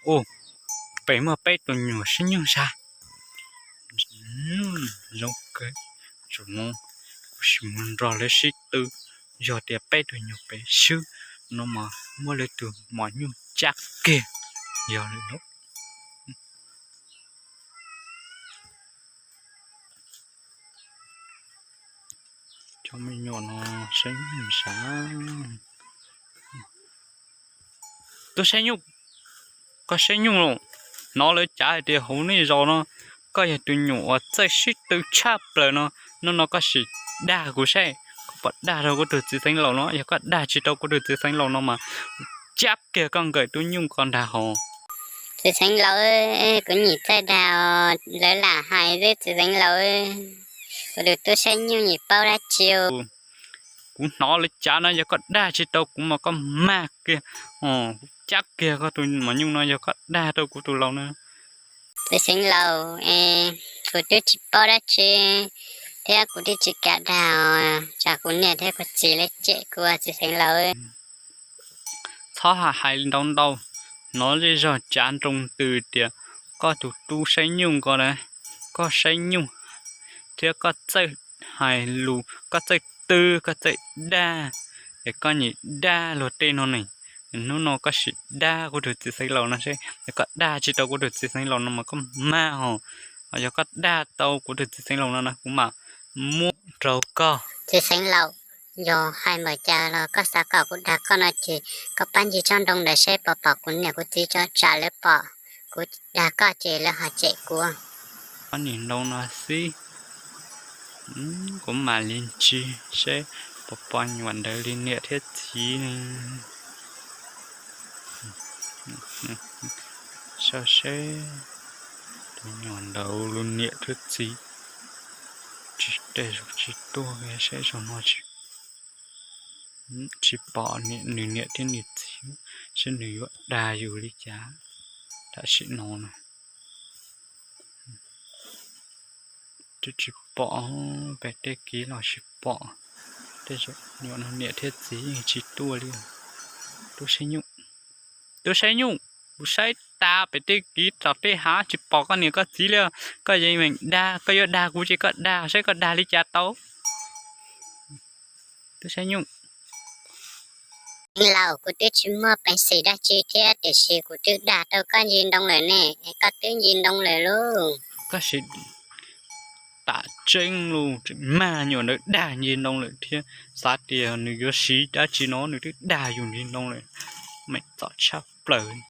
Ua, pem muaj peb tus nyuam sib nyuj sab. Zoo kawg, tsum no kuv sim mus nrog lawv sib tw, yog tias peb tus nyuam pem swb no mas muab lawv tus mos nyuj cab kiag. Yog li lawm. Cov me nyuam no saib nyuj sav. Tub saib nyuj, koj saib nyuj los, hnov lawv cav hais tias hauv nej zos no koj yog tus nyuam uas txawj sib tw tshaj plaws no, hnub no koj sim dag kuv saib, koj puas dag rau kuv tus txiv xeev laus no, yog koj dag tsis rau kuv tus txiv xeev laus no mas cab kiag koj nkawm tub nyuj ko nrag hauv. Txiv xeev laus, kuv nyiam txawj dag, lawv lam hais xwb txiv xeev laus. Kuv tus tub saib nyuj nyiam paub dab tsi. Kuv hnov lawv cav no yog koj dag tsis tau kuv mas koj mag kiag, kuv cab kiag koj tus mos nyuj no yog koj dag rau kuv tus laus na. Txiv xeev laus, kuv twb tsis paub dab tsi thiab kuv twb tsis kam dag, tsam kuv niam thiab kuv txiv lawv cem kuv txiv xeev laus. Txhob hais ntau ntau, hnov zej zog cav nroo ntws tias koj tus tub saib nyuj ko na, koj saib nyuj thiab koj txawj hais lus, koj txawj twb, koj txawj dag, es koj nyiam dag luag tej no ne. Hnub no koj sim dag kuv tus txiv xeev laus no seb, yog koj dag tsis tau kuv tus txiv xeev laus no mas koj mag hos, yog koj dag tau kuv tus txiv xeev laus no na kuv mam muab rau koj. Txiv xeev laus, yog hais npaum cas los koj xav kom kuv dag koj no ces koj pab ncig tsob ntoo ntawd seb puas pom kuv niam kuv txiv tso, tsam lawv pom kuv dag koj ces lawv ho cem kuv. Ob niag ntoo no xwb, kuv mam li ncig seb puas pom nyuam ntawd li niam thiab txiv ne. Saib seb tus nyuam ntawd lub niam thiab txiv tsis, tej zaum tsis tuaj, seb zaum no tsis pom nws niam thiab nws txiv, seb nws yuav dag yus li cas tam sim no na. Twb tsis pom, pem tej kiv los tsis pom, tej zaum nyuam no niam thiab txiv yeej tsis tuaj li. Tub saib nyuj, tub saib nyuj, kuv saib tas pem tej kiv tom tej hav tsis pom koj niam koj txiv li. Koj yeej meem dag, koj yuav dag kuv ces koj dag saib koj dag li cas tau. Tub saib nyuj. Txiv xeev laus, kuv twb tsis muaj peev xwm dab tsi thiab tiam sis kuv twb dag rau koj ncig ntoo lawm ne, es koj twb ncig ntoo lawm lauj. Koj sim tam tseeb lauj, tseem mag nyuam ntawd dag ncig ntoo lawm thiab, xav tias nws yuav siv dab tsi no nws twb dag yus ncig ntoo lawm, meem txom tshaj plaws.